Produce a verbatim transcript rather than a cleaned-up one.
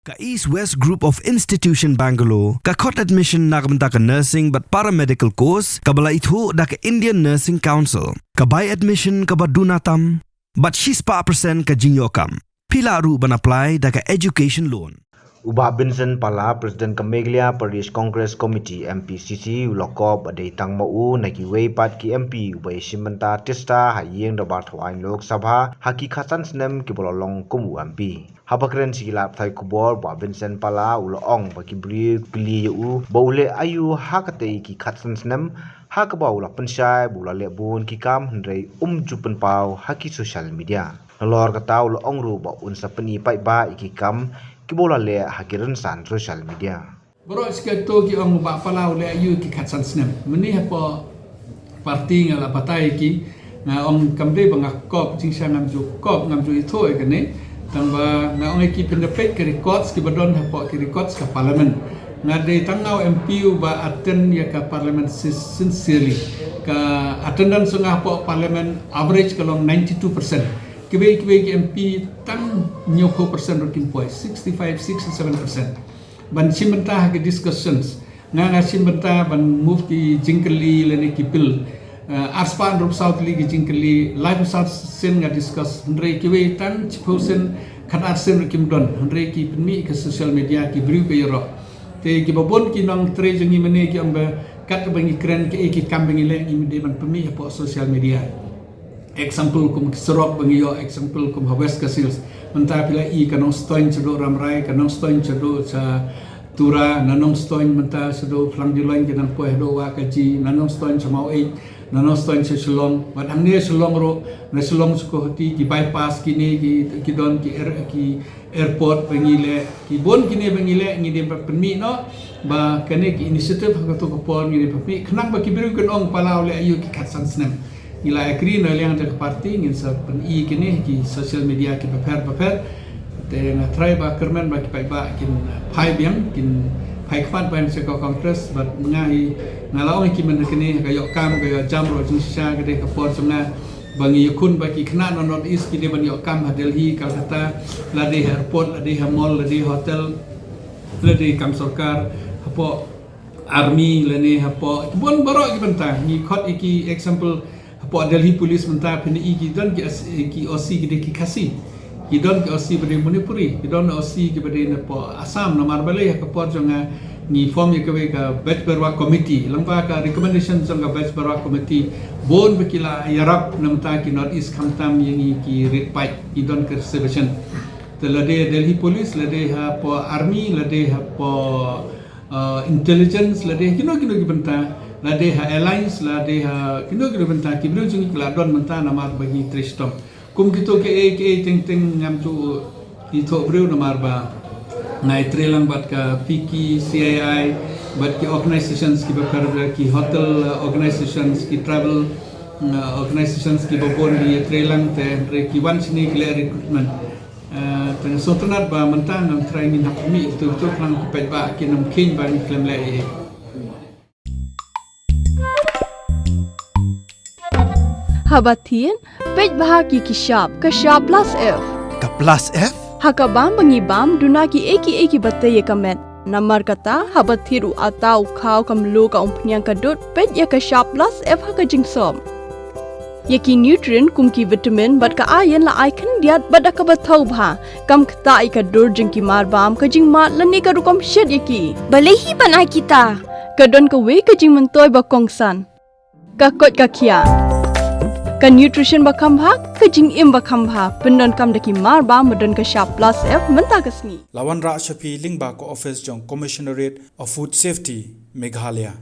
Ka East West Group of Institution Bangalore ka khot admission na ka bynta ka nursing bad paramedical course kaba la ithuh da ka Indian Nursing Council. Ka bai admission kaba duna tam bad shispah percent ka jingïoh kam. Phi lah ruh ban apply da ka education loan. U Bah Vincent Pala, President ka Meghalaya Pradesh Congress Committee, M P C C, u la kop ba dei tang ma u na kiwei pat ki M P uba ïashim bynta tista ha ïing dorbar thawaiñ Lok Sabha ha ki khatsan snem kiba la long kum u M P. Haba kren sha ki lad pathai khubor, Bah Vincent Pala u la ong ba ki briew ki kylli ïa u ba u leh aïu ha katei ki khatsan snem, ha kaba u la pynshai ba u la leh bun ki kam hynrei um ju pynpaw ha ki social media. Nalor kata u la ong ruh ba un sa pyni paidbah ïa ki kam kiba u la leh ha ki rynsan social media. Baroh shi kato ki ong ba Pala u leh aïu ki khatsan snem. Mynne hapoh party nga la batai ïa ki, nga ong kam dei ba nga kop, jingshisha ngam ju kop, ngam ju ithuh ïa kane. Tang ba nga ong ïa ki, phin da peit ka records kiba don hapoh ki records ka parliament. Nga dei tang nga u M P uba attend ïa ka parliament si-, sincerely. Ka attendance nga hapoh parliament average ka long ninety-two percent. Kiwei kiwei ki M P tang hynñiewphew percent ruh kim poi, sixty-five, sixty-seven percent. Ban shim bynta ha ki discussions. Nga, nga shim bynta ban move ki jingkylli lane ki bill. Uh, arspah hynriewphew saw tylli ki jingkylli, laiphew saw sien nga discuss, hynrei kiwei tang shiphew sien, khatar sien ruh kim don, hynrei ki pynmih ka social media, ki briew ka ïaroh. Te kiba bun ki nongtrei jong ngi mynne ki ong ba katba ngi kren, kiei ki kam ba ngi leh, ngi dei ban pynmih hapoh social media. Example kum ki surok ba ngi ïoh, example kum ha West Khasi Hills. Mynta phi la i ka Nongstoiñ shaduh Rambrai, ka Nongstoiñ shaduh sha Tura, na Nongstoiñ mynta shaduh Phlang Diloin ki dang poi haduh Wahkaji, na Nongstoiñ sha Maweit, na Nongstoiñ sha Shillong. Bad hangne Shillong ruh, na Shillong sha Guwahati ki bypass kine ki, ki don ki air, ki airport ba ngi leh, ki bun kine ba ngi leh, ngi dei ban pynmih noh, ba kane ki initiative ha kato ka por ngi dei ban pynmih, khnang ba ki briew kin ong Pala u leh aïu ki khatsan snem. Ngi la agree na liang jong ka party, ngin sa pyni kine ki social media kiba pher bapher. Te nga tharai ba kyrmen ba ki paidbah kin phai biang, kin phai khmat biang sha ka Congress, bad nga hi, nga la ong ïa ki mynta kine, ka ïoh kam, ka ïoh jam ruh jingshisha, ka dei ka por jong nga ba ngi ïakhun ba ki khynnah na North East ki dei ban ïoh kam ha Delhi, Calcutta, la dei ha airport, la dei ha mall, la dei hotel, la dei kam sorkar, hapoh army, lane hapoh, ki bun baroh ki bynta. Ngi khot ïa ki example, hapoh Delhi Police mynta phin i ki don ki as-, ki O C ki dei ki Khasi. Ki don ki O C ba dei Manipuri, ki don O C kiba dei napoh Assam, namar balei ha ka por jong nga ngi form ïa kawei ka Bejbarua Committee. Lyngba ka recommendation jong ka Bejbarua Committee, bun ba ki la ïarap na bynta ki North East khamtam ïa ngi ki rit paid, ki don ka reservation. Te la dei Delhi Police, la dei hapoh Army, la dei hapoh, uh, Intelligence, la dei kino kino ki bynta, la dei ha Alliance, la dei ha kino kino bynta, ki briew jong ngi ki la don mynta namar ba ngi trei shitom. Kum kito kiei kiei teng teng ngam ju ithuh briew namar ba nga ïatrei lang bad ka FICCI, C I I, bad ki organizations kiba pher, ki hotel, uh, organizations, ki travel, uh, organizations kiba bun, ngi ïatrei lang te hynrei ki wan shane ki leh recruitment. Uh, te nga sngewtynnat ba mynta ngam tharai ngin hap mih kito kito khnang ki paidbah kin ym kheiñ ba ngi khlem leh ei ei. Haba thied, peit bha ki ki shap, ka shap plus F. Ka plus F? Ha ka bam ba ngi bam, duna kiei kiei kiba tei ïa ka met. Namar kata, haba thied u atta u khaw, ka mluh, ka umphniang, ka dud, peit ïa ka shap plus F ha ka jingsop. Ïa ki nutrient kum ki vitamin bad ka iron la ai khyndiat bad da kaba thaw bha. Kam ktah ïa ka dur jong ki marbam, ka jingmad lane ka rukom shet ïa ki. Balei hi ban ai kita? Ka don kawei ka jingmyntoi ba kongsan. Ka koit ka khiah. Ka nutrition ba kham bha, ka jingim ba kham bha. Pyndonkam da ki marbam ba don ka shap plus F mynta ka sngi. La wanrah sha phi lyngba ka office jong Commissionerate of Food Safety, Meghalaya.